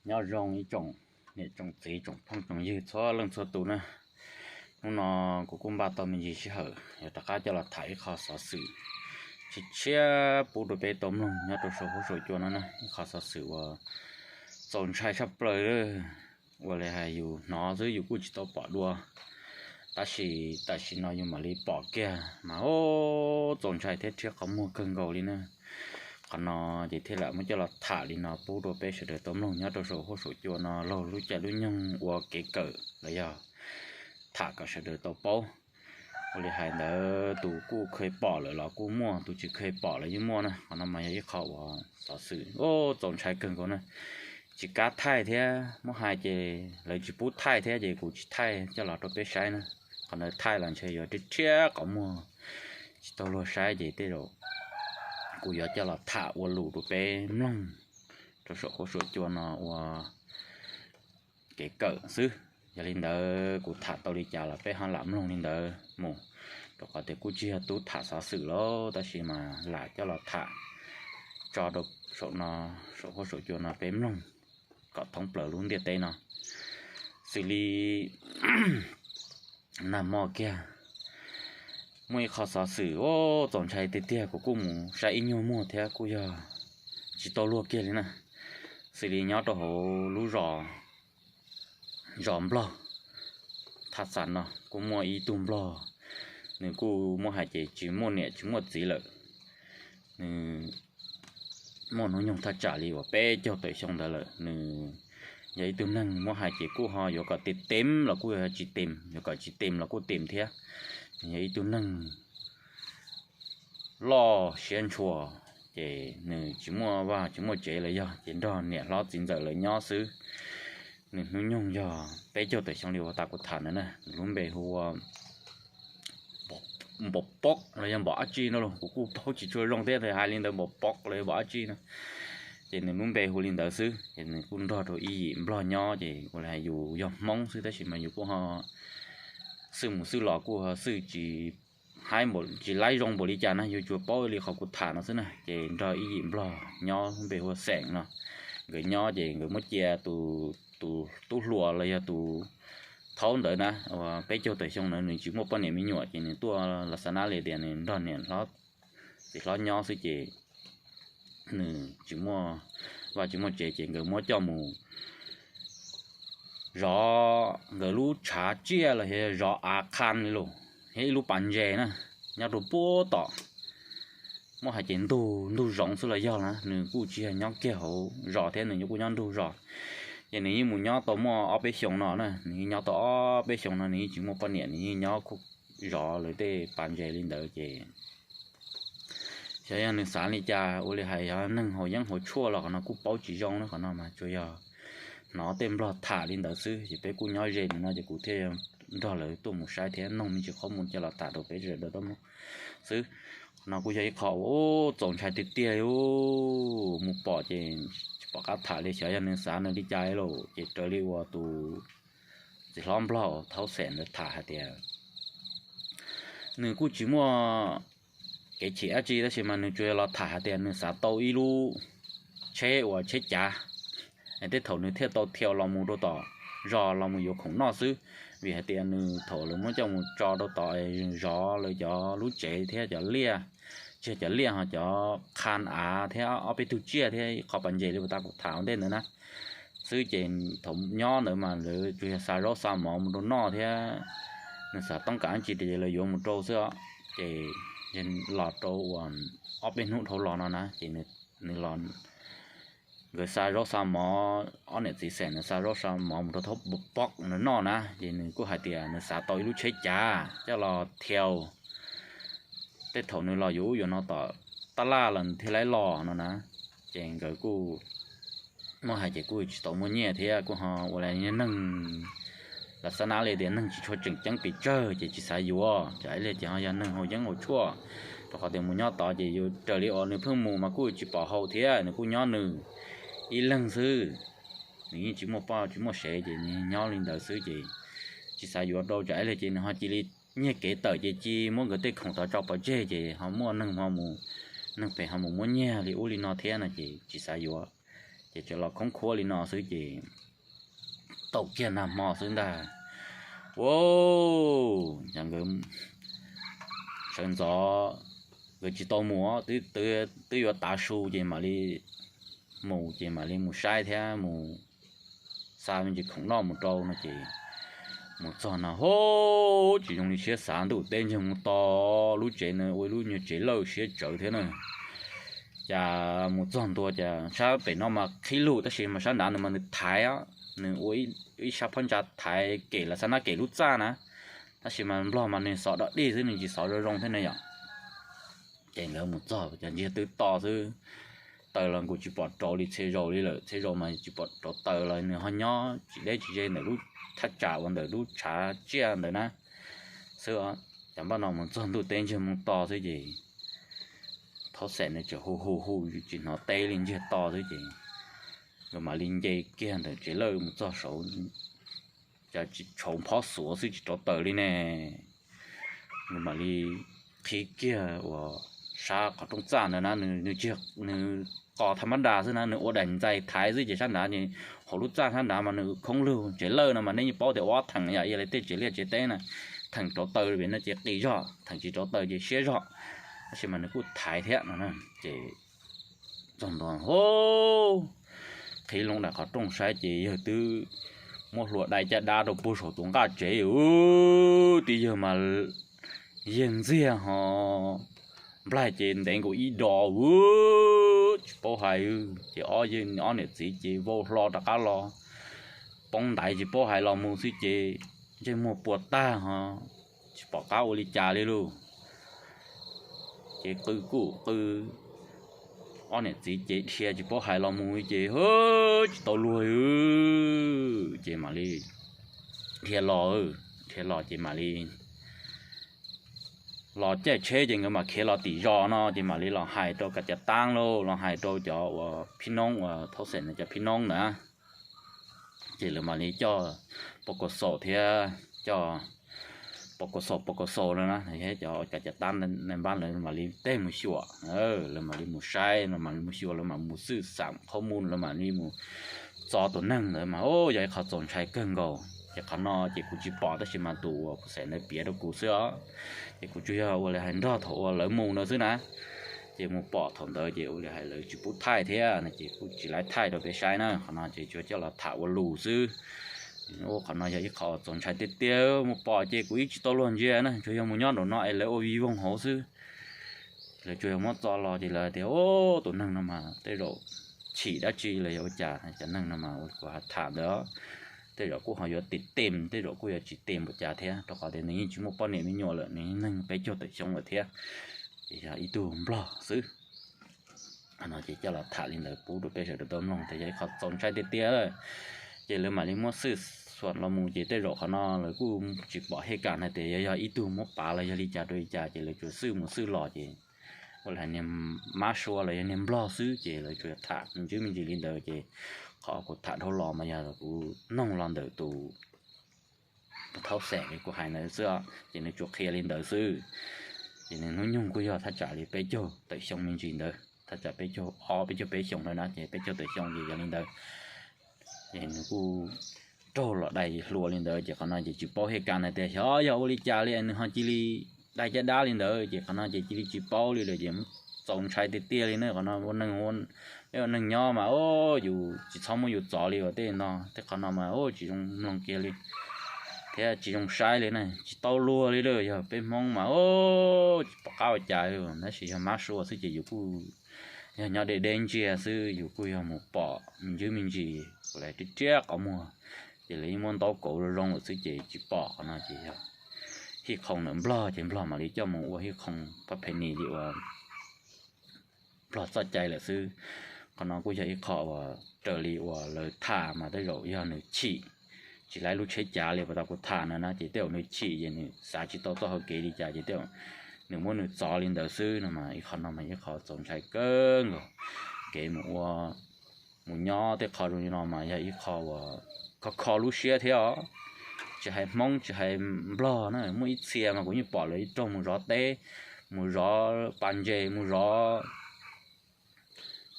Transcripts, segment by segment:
Nyob zoo ib tsoom niam tsoom txiv tsoom phooj tsoom ywg txhua leej txhua tus na. Hnub no kuv kuj npaj tau me ntsis sij hawm yuav rov qab coj los tham ib qho xov xwm tshiab tshiab pub rau peb tau mloog nyob rau saum huab saum cua no na, ib qho xov xwm uas txaus ntshai tshaj plaws. Ua li hais yus hnov xwb yus kuj tsis tau pom dua, tab sis tam sim no yus mam li pom kiag mas ua txaus ntshai thiab rhiab qhov muag kawg nkaus li na. Qhov no ces thiaj lam muab coj los tham li no pub rau peb sawv daws tau mloog nyob rau saum huab saum cua no laug lub caij lub nyoog ua kev kawm los yog tham kom sawv daws tau paub. Ua li hais ntawd tus kuj kheev pom lawm los kuj muaj, tus tsis kheev pom los yeej muaj na. Qhov no mas yog ib qho uas xov xwm ua txaus ntshai kawg nkaus na. Tsis kam thaij thiab, muab hais ces lawv tsis pub thaij thiab ces kuv tsis thaij coj los rau peb saib na. Qhov ntawd thaij los ntshe yuav rhiab rhiab qhov muag tsis tau luag saib ces tej zaum kuv yuav coj los tham ua lus rau peb mloog rau saum huab saum cua no ua kev kawm xwb. Yog li ntawd kuv tham tau li cas los peb ho lam mloog li ntawd mus, rau qhov tias kuj tsis yog tub tham xov xwm lawm tab sis mas lam coj los tham tso rau saum no, saum huab saum cua no peb mloog kom thoob plaws lub ntiaj teb no. Xws li nag hmo kiag muaj ib qho xov xwm ua txaus ntshai tiag tiag, kuv kuj mus saib ib nyuag muag thiab kuj yog tsis tau luag kiag li na. Xws li nyob rau hauv lub zos, zos Nplog, Thaj Xas no kuj muaj ib tug Nplog, nws kuj muab hais ces tsis muaj niam tsis muaj txiv lawm. Nws muaj hnub nyoog thaj tsam li uas peb caug tawm xyoo ntawd lawm. Nws yog ib tug neeg muab hais ces kuj ho yuav kom tes teem los kuj yog tsis teem, yuav kom tsis teem los kuj teem thiab. Nws yog ib tug neeg loj siab ntshua, ces nws tsis muaj vaj tsis muaj tsev los yog ces nrog niam hlob txiv ntxawm lawv nyob xwb. Nws hnub nyoog yog peb caug tawm xyoo li uas tas kuv tham ntawd na. Nws lub npe hu ua Npom Pob los yog Npom dab tsi no los kuv kuj paub tsis tshua zoo thiab, hais li ntawd Npom Pob los yog Npom dab tsi no. Ces nws lub npe hu li ntawd xwb, ces nws kuj nrog rau ib yim Nplog nyob, ces ua li hais yus yog Hmoob xwb tab sis mas yus kuj ho xwj mus xwj los kuj ho xwj tsis haib, tsis laib zoo npaum li cas na, yus tsuas paub li qhov kuv tham no xwb na. Ces nrog ib yim Nplog nyob lub npe hu ua Xeem no, nkawd nyob ces nkawd muab cia tus tub hluas los yog tus thaub ntawd na, uas peb caug tawm xyoo ntawd nws tsis muaj poj niam me nyuam ces nws tuaj los xav nab li tias nws nrog niam hlob txiv hlob nyob xwb ces nws tsis muaj vaj tsis muaj tsev ces nkawd muab coj mus zov nkawd lub tshav tsiaj los yog zov av qha li los, thiab ib lub pas ntses na, nyob rau puag tom. Muab hais ces ntug ntug zoov xwb los yog na, nws kuj tsis yog nyob kiag hauv zos thiab, nws kuj nyob ntug zos. Ces nws yeej mus nyob tau muaj ob peb xyoos no na, nws yeej nyob tau ob peb xyoos no nws yeej tsis muaj poj niam, nws yeej nyob zov lawv tej pas ntses li ntawd ces xyov yog nws xav li cas, ua li hais yog neeg haus yeeb haus tshuaj los qhov no kuj paub tsis zoo na, qhov no mas tsuas yog hnov tej Nplog tham li ntawd xwb. Ces peb kuj nyob ze ntawm no ces kuv thiaj nrog lawv tuaj mus saib thiab noog me ntsis qhov muag coj los tham rau peb sawv daws tau mloog xwb. Qhov no kuj yog ib qho uas txaus ntshai tiag tiag li, mus pom ces tsis pom qab tham li, xyov yog nws xav nws li cas li lawm. Ces raws li uas tus txiv hlob Nplog thaub Xeem ntawd tham hais tias nws kuj tsis muaj kev chim dab tsi tab sis mas nws tsuas los tham hais tias nws xav tau ib lub tsheb uas tsheb cav, tej thaum nws thiaj tau thiau los mus rau tom zos los mus yuav khoom noj xwb. Vim hais tias nws thaum lawv muab coj mus tso rau tom zos lawv cov lub tsev thiab cov liaj, tsis yog cov liaj ho cov qha av thiab ob peb tug tsiaj thiab ib qho pas ntses li uas tas kuv tham ua ntej ntawd na xwb. Ces thaum nyob ntawd mas lawv tsuas yog xa zaub xa mov mus rau noj thiab nws xav toob kam dab tsi ces lawv yuav mus rau xwb. Ces los rau uas ob peb hnub dhau los no na ces nws los, nkawd xa zaub xa mov, ob niam txiv Xeem nws xa zaub xa mov mus rau thaub Npom Pob nws noj na, ces nws kuj hais tias nws xav tau ib lub tsheb cav coj los thiau, tej thaum nws los yuav ub yuav no tom tab laj los nws thiaj li los no na. Ces nkawd kuj muab hais ces kuj tsis tau muaj nyiaj thiab kuj ho ua li neeg los xav nab li tias neeg tsis tshua tseem ceeb pes tsawg ces tsis xav yuav, cov ib leeg ces ho yog neeg haus yeeb haus tshuaj, rau qhov tias mus nyob tod ces yus raws li uas nws pheej mus mas kuj tsis pom haus thiab, nws kuj nyob nws ib leeg xwb. Nws yeej tsis muaj poj tsis muaj sev ces nws nyob li ntawd xwb ces tsis xav yuav rau cov ib leeg ces nws ho cia li nyiag kev tawm ces cia muab nkawd tej khoom tod tso pov tseg ces ho muaj neeg ho mus, neeg pem ho mus muab nyiag li ub li no thiab no ces tsis xav yuav. Ces tseem los khoob khuab li no xwb ces tau kiag nag hmo xwb ntag. Ua, ces nkawd sawv ntxov, nkawd tsis tau mus, twb yuav tav su ces mam li mus, ces mam li mus saib thiab mus xa me ntsis khoom noj mus rau no ces mus txog no, hub, tsis zoo li siab xav, ntuj teb ntsiag mus to, lub tsev no ua ib lub nyuag tsev lawj siab tsawv thiab na. Cas mus txog ntua cas sab pem no mas qhib lug tab sis mas sab nrad nws mas nws thaiv, nws ua ib sab phab ntsa thaiv kem los xav nab kem lub txaj na, tab sis mas nplog mas nws xov dog dig xwb, nws tsis xov zoo zoo thiab ne yom. Ces nkawd mus txog cas ntsiag twb to xwb, taws los nkaus tsis pom rauv li txhia zaus li lawm, txhia zaus mas tsis pom rauv taws los nws ho nyob tsis deb tsis ze ntawm lub thaj tsam uas ntawm lub tshav tsiaj ntawd na xwb. Cas npaj no mus txog ntuj teb ntsiag mus to xwb ces thaub xeem nws tseem hu hu hu tsis hnov teb li, ntsiag to xwb ces nkawd mam li nce kiag ntawm tsev lawj mus txog saud, cas tsis tshauv phob xuav xwb tsis rauv taws li ne. Nkawd mam li qhib kiag uas sab qhov rooj txaj ntawd na, nws qos thaj mab das xwb na, nws ua daim ntxais thaiv xwb ces sab nrad, hauv lub txaj sab nrad mas nws khoob lug, tsev lawj no mas nej yeej paub tias ua ob theem yom, ib yam li tej tsev liaj tsev teb na, theem rauv taws vim no ces qis zog, theem tsis rauv taws ces siab zog, tab sis mas nws kuj thaiv thiab no. Ces txog ntua, qhib loo daim qhov rooj saib ces yawg twb muab hlua dai caj dab rau puag saum tus nqaj tsev, tib yawg mas yawg ntxiag ho nplaig ces ntev nkaus ib dos, tsis paub hais, ces ob yawg ob niam txiv ces vau hlo rov qab los poob ntaiv tsis paub hais los mus xwb ces ntsej muag puas tag ho tsis pom qab ua li cas li lauj. Ces qw kuj qw, ob niam txiv ces dhia tsis paub hais los mus ces tsis tau luag, ces mam li dhia los, dhia los ces mam li los caij tsheb ces nkawd mam khiav los tim zos no ces mam li los hais rau kav cav taab lauj, los hais rau cov uas phib noob uas thaub xeem cov phib noob ntawd, ces lawv mam li coj pov kas xaus thiab coj pov kas xaus, pov kas xaus no na, cov kav cav taab naj npab lawv mam li teg mus xyuas, lawv mam li mus saib, lawv mam li mus xyuas, lawv mam mus xwj xam qhob mus, lawv mam li mus txo tus neeg ntawd mas yog ib qho txaus ntshai kawg nkaus. Ces qhov no ces kuv tsis pom tab sis mas tus uas kuv xeem ntawd piav rau kuv xwb os. Ces kuv tsuas yog ua li hais nrog thaum uas lawv mus ntawd xwb na. Ces mus pom thaum ntawd ces ua li hais lawv tsis pub thaij thiab no ces kuj tsis laib thaij rau peb saib na. Qhov no ces tsuas coj los tham ua lus xwb. Qhov no yog ib qho txaus ntshai tiag tiag, mus pom ces kuv yeej tsis tau luag ntsia na, tsuas yog mus nyob nraum no es lawv ua vij voog hauv xwb. Lawv tsuas yog muab txo los ces lawv tias, tus neeg no mas tej zaum chim dab tsi los yog ua cas, cov neeg no mas kuv tham ntawd tej zaum kuj ho yuav tim tem, tej zaum kuj yuav tsis tim npaum cas thiab, rau qhov tias nws yeej tsis muaj poj niam me nyuam lawm, nws yeej neeg peb caug tawm xyoo lawm thiab. Ces yog ib tug nplog xwb. Qhov no ces coj los tham li ntawd pub rau peb sawv daws tau mloog tias yog ib qho txaus ntshai tiag tiag. Ces lawv mam li muab xwj xam los mus ces tej zaum qhov no lawv kuj tsis pom hej kas hais tias yog yog ib tug muab pav los yog li cas rau li cas, ces lawv tsuas xwj mus xwj los ces ua li hais niag mab sua los yog niag nplog xwb ces lawv tsuas tham me ntsis me ntsis li ntawd ces qhov kuv tham dhau los mas yog kuv noog los ntawm tus thaub xeem kuv hais ntawd xwb, ces nws tsuas qhia li ntawd xwb. Ces nws hnub nyoog kuj yog thaj tsam li peb caug tawm xyoo me ntsis ntawd, thaj tsam peb caug ob peb caug peb xyoo ntawd na, ces peb caug tawm xyoo ces yog li ntawd. Ces nws kuj raug los dai hlua li ntawd ces qhov no ces tsis paub hej kas hais tias xyov yog ua li cas li nws ho cia li dai caj dab li ntawd, ces qhov no ces cia li tsis paub li lawm ces txaus ntshai tiag tiag li na. Qhov no ua neeg, peb ua neeg nyob mas yus tsis txhob muab yus txov li uas tej no, tej qhov no mas tsis zoo mloog kiag li thiab tsis zoo saib li na, tsis tau luag li lawm. Yog peb Hmoob mas tsis pom qab ua cas li, tab sis yog mab sua xwb ces yus kuj yog nyob deb deb ntsiag xwb, yus kuj yog mus pom me ntsis me ntsis, kuv lam riab riab qhov muag, ces lawv yeej muab ntaub kauv zoo zoo lawm xwb ces tsis pom. Qhov no ces yog hij qhoo ntawm nplog ces nplog mam li coj mus ua hij qhoo pab phe nis li uas nplog txoj cai lawm xwb. Qhov no kuj yog ib qho uas raws li uas lawv tham mas tej zaum yog nws chim, tsis laib lub tsheb cav li uas tau kuv tham no na, ces tej zaum nws chim ces nws xav tsis tau txoj hauv kev li cas ces tej zaum nws muab nws txov li ntawd xwb no mas ib qho no mas ib qho txaus ntshai kawg nkaus. Kev mus ua, mus nyob tej qho zoo li no mas yog ib qho uas kho kho lub siab thiab os. Tsis hais Hmoob tsis hais Nplog na, muaj ib txhia mas kuv yeej pom lawv raug mus zov teb, mus zov pas ntses, mus zov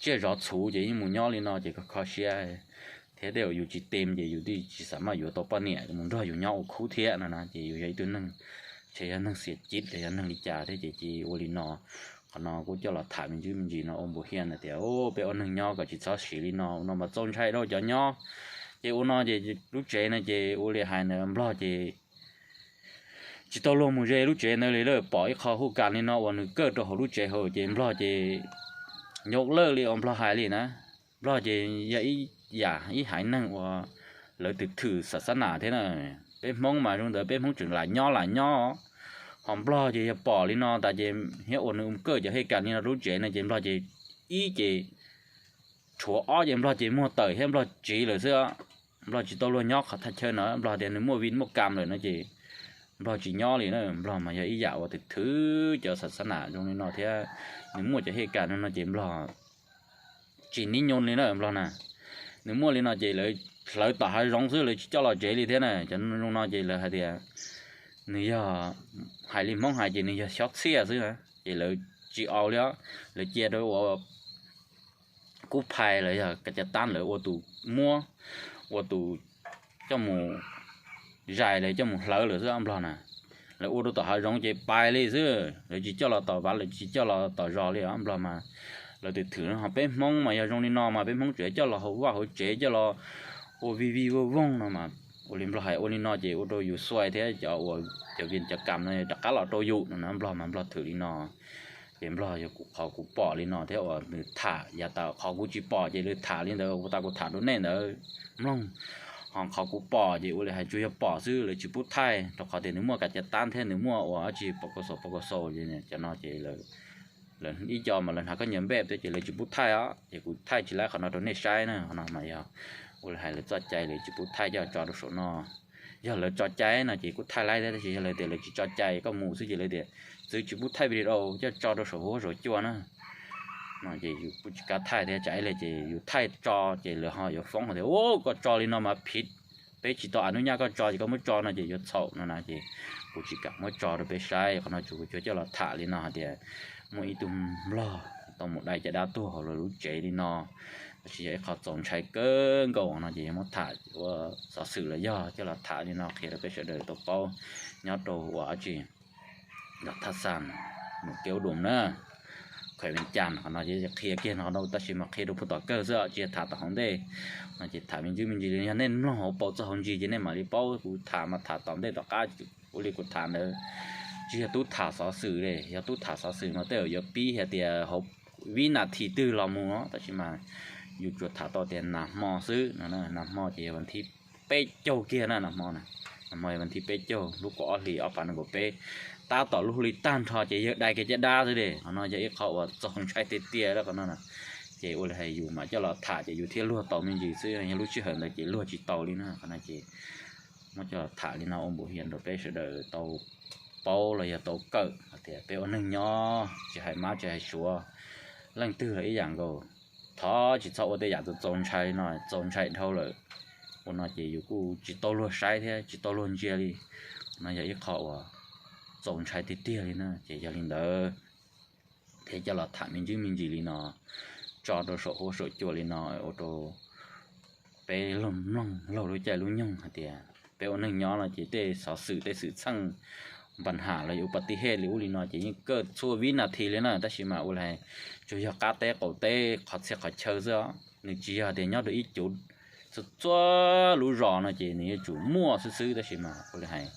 tsiaj zov txhuv ces yeej mus nyob li no ces kho kho siab thiab tej zaum yus tsis tem ces yus twb tsis xav maj yuav tau poj niam mus nrog yus nyob ua khub thiab no na. Ces yus yog ib tug neeg, ces yog neeg xiam cib los yog neeg li cas thiab ces cia ua li no. Qhov no kuj coj los tham me ntsis me ntsis no ua npus hias na tias peb ua neeg nyob kom tsis txhob siv li no, ua no mas txaus ntshai rau cov nyob. Ces ua no ces lub tsev no ces ua li hais na Nplog ces tsis tau luag mus ze lub tsev ntawd li lawm, pom ib qho huj kam li no uas nws kawj rau hauv lub tsev hauv ces Nplog ces nyob lawj li uas Nplog hais li na. Nplog ces yog ib yam ib haiv neeg uas lawv twm thwm xa xab nam thiab na. Peb Hmoob mas zoo ntawd peb Hmoob tseem lam nyob lam nyob, ho Nplog ces yog pom li no tas ces thiab uas nws kawj cov hej kam li no lub tsev no ces Nplog ces ib ces rhuav ob ces Nplog ces muag tawm thiab Nplog tsiv lawm xwb. Nplog tsis tau luag nyob qhov thaj chaw no, Nplog tias nws muaj vij muaj kam lawm no ces Nplog tsis nyob li na. Nplog mas yog ib yam uas twm thwm cov xa xab nam zoo li no thiab nws muaj cov hej kam no no ces Nplog tsis nib nyoo li na Nplog na. Nws muaj li no ces lawv hlawv tom hav zoov xwb, lawv tsis coj los tsev li thiab na. Cov zoo no ces lawv hais tias nws yog, hais li Hmoob hais ces nws yog xyob txhiaj xwb na, ces lawv tsis au li os. Lawv cia rau ua kub phais los yog kav cav tab lawv ua tus muab, ua tus coj mus zais lawv coj mus hlawv lawm xwb Nplog na. Lawv ua rau tom hav zoov ces pais li xwb, lawv tsis coj los tom vaj, lawv tsis coj los tom zos li os Nplog mas. Lawv twm thwm ho peb Hmoob mas yog zoo li no mas peb Hmoob tseem coj los hauv vaj hauv tsev coj los ua vij vij vooj vooj no mas. Ua li Nplog hais ua li no ces ua rau yus xuav thiab cov uas cov vij cov kam no rov qab los rau yus no na Nplog mas Nplog thwm li no. Ces Nplog yog kuv qhov kuv pom li no thiab uas nws tham yav tas qhov kuv tsis pom ces lawv tham li ntawd tas kuv tham rau nej ntawd mloog. Ho qhov kuv pom ces ua li hais tsuas yog pom xwb, lawv tsis pub thaij rau qhov tias nws muaj kav cav tab thiab nws muaj ua dab tsi pos kos xos pos kos xos ces cov no ces lawv ib co mas lawv hnav khaub ncaws npej thiab ces lawv tsis pub thaij os, ces kuv thaij tsis laib qhov no rau nej saib na. Qhov no mas yog ua li hais lawv txoj cai lawv tsis pub thaij coj tso rau saum no. Yog lawv tso cai no ces kuj thaij laib thiab, tab sis yog lawv tias lawv tsis tso cai koj mus xwb ces lawv tias txwv tsis pub thaij video coj tso rau saum huab saum cua na. No ces yus kuj tsis kav thaij thiab tsam ib leeg ces yus thaij tso ces lawv ho yuav foob tias u koj tso li no mas phiv, peb tsis tau a nub nyaj koj tso ces koj muab tso no ces yuav txhaum no na ces kuv tsis kam muab tso rau peb saib. Qhov no tsuas kuv cuag coj los tham li no hais tias muaj ib tug Nplog tau mus dai caj dab tuag hauv lawv lub tsev li no, tab sis yog ib qho txaus ntshai kawg nkaus no ces yog muab tham ua xov xwm los yog coj los tham li no qhia rau peb sawv daws tau paub nyob rau ua dab tsi nram thaj xas mus kev ua dum na. Khuem Vees Cas qhov no ces qhia kiag no tab sis mas qhia rau puag tom kawg xwb tsis yog tham tom hauv ntej no ces tham me ntsis me ntsis li yog nej mloog hauv paus txog hauv ntsis ces nej mam li paub. Kuv tham mas tham tom ntej tom qab, ua li kuv tham ntawd tsis yog tub tham xov xwm li, yog tub tham xov xwm mas tej zaum yuav pib hais tias hauv vib nas this twg los mus no, tab sis mas yus tsuas tham tau tias nag hmo xwb no. Nag hmo ces yog vas thib peb caug kiag na, nag hmo, nag hmo yog vas thib peb caug lub kaum ob hlis ob phav nees nkaum peb, tab tom lub hli tag nrho ces yawg dai kiag caj dab xwb li. Qhov no yog ib qho uas txaus ntshai tiag tiag li qhov no. Ces ua li hais yus mam coj los tham ces yus thiaj luag tau me ntsis xwb, yog lub sij hawm ntawd ces luag tsis tau li na. Qhov no ces muab coj los tham li no ua npus hias rau peb sawv daws tau paub los yog tau kawm hais tias peb ua neeg nyob tsis hais mab tsis hais suav, leej twg los ib yam nkaus, thov tsis txhob ua tej yam txaus ntshai li no, txaus ntshai dhau lawm. Ua no ces yus kuj tsis tau luag saib thiab tsis tau luag ntsia li. No yog ib qho uas txaus ntshai tiag tiag li na. Ces yog li ntawd thiaj coj los tham me ntsis me ntsis li no tso rau saum huab saum cua li no ua rau peb mloog laug lub caij lub nyoog hais tias peb ua neeg nyob no ces tej xov xwm tej xwm txheej npas ham los yog ua pa ti hej li ub li no ces yeej kawj txhua vib nas this li na. Tab sis mas ua li hais tsuas yog qab teb qaum teb qhov txhia qhov chaw xwb os, nws tsis yog tias nyob rau ib cuv txhua txhua lub zos no ces nws yuav tsum muaj xwb xwb. Tab sis mas ua li hais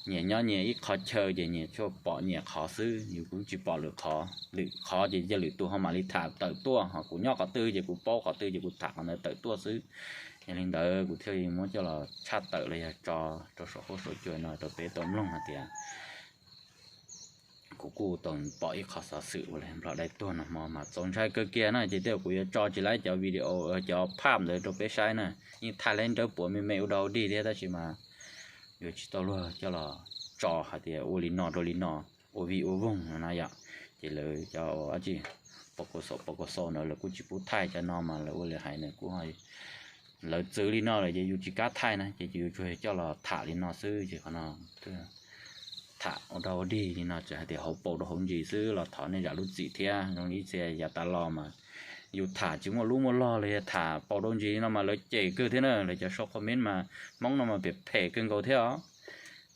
nyias nyob nyias ib qho chaw ces nyias tsuas pom nyias qhov xwb, yus kuj tsis pom lwm qhov. Lwm qhov ces yog lwm tus ho mam li tham tawm tuaj, ho kuv nyob qhov twg ces kuv paub qhov twg ces kuv tham qhov ntawd tawm tuaj xwb. Yog li ntawd kuv thiaj li muab coj los tshaj tawm los yog tso rau saum huab saum cua no rau peb tau mloog hais tias kuv kuj tau pom ib qho xov xwm ua li nplog dai tuag nag hmo mas txaus ntshai kawg kiag na. Ces tej zaum kuv yuav tso tsis laib cov video, cov phaj ntawd rau peb saib na. Yeej thaij laib nrawb puav me me ua dog ua dig thiab tab sis mas yuav tsis tau luag coj los tso hais tias ua li no rau li no, ua vij ua voog no na yom. Ces lawv cov ua dab tsi, pos kos xos pos kos xos ntawd lawv kuj tsis pub thaij cov no mas lawv ua li hais nws kuj lawv txwv li no lawm ces yus tsis kam thaij na, ces yus tsuas coj los tham li no xwb. Ces qhov no tham ua dog ua dig li no txawm hais tias hauv paus rau hauv ntsis xwb los thov nej zam lub txim thiab. Zoo li ib txhia yav tas los mas Yus tham tsis muaj lub muaj log los yog tham paus rau ntsis no mas lawv cem kawg thiab na, lawv cov sau comment mas Hmoob no mas phem phem kawg nkaus thiab os.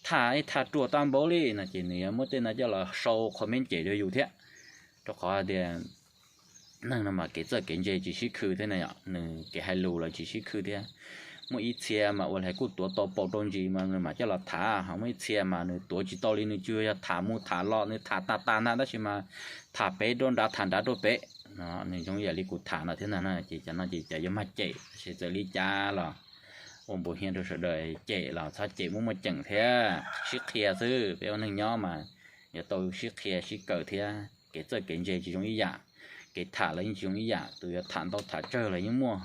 Tham tham ruam tag npaum li no ces nws yuav muab tej no coj los sau comment cem rau yus thiab. Rau qhov tias neeg no mas kev txawj kev ntse tsis sib khw thiab na yom, nws kev hais lus los tsis sib khw thiab. Muaj ib txhia mas ua li kuj tuav tau paus rau ntsis mas nws mam coj los tham, ho muaj ib txhia mas nws tuav tsis tau li, nws tsuas yog tham mus tham los, nws tham tag tag ntag tab sis mas tham pem rau nrad tham nrad rau pem no, nws zoo ib yam li kuv tham no thiab ntag na. Ces cov no ces cov yuav mag cem, tab sis txawm li cas los ua npuas hiab rau sawv daws, cem los txhob cem muaj muaj ceem thiab, sib qhia xwb. Peb ua neeg nyob mas yuav tau sib qhia sib kawm thiab. Kev txawj kev ntse tsis zoo ib yam, kev tham los yeej tsis zoo ib yam. Tus yuav tham ntau tham tsawg los yeej muaj,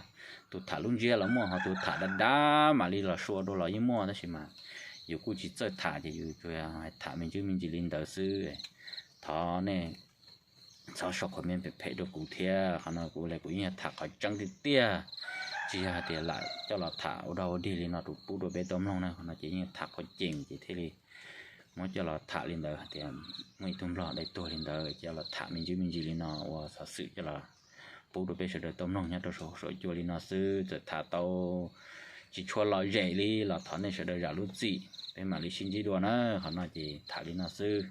tus tham lub ntsiab los muaj, ho tus tham dav dav mam li los sua dua los yeej muaj, tab sis mas yus kuj tsis txawj tham ces yus tsuas tham me ntsis me ntsis li ntawd xwb. Thov nej txhob sau comment phem phem rau kuv thiab, qhov no kuv li kuv yeej yog tham qhov tseeb tiag tiag, tsis yog hais tias lam coj los tham ua dog ua dig li no rau pub rau peb tau mloog na. Qhov no ces yeej tham qhov ceem ces thiaj li muab coj los tham li ntawd, hais tias muaj ib tug nplog dai tuag li ntawd coj los tham me ntsis me ntsis li no ua xov xwm coj los pub rau peb sawv daws tau mloog nyob rau saum huab saum cua li no xwb. Txawm tham tau tsis tshua lom zem li los thov nej sawv daws zam lub txim, peb mam li sib ntsib dua na. Qhov no ces tham li no xwb.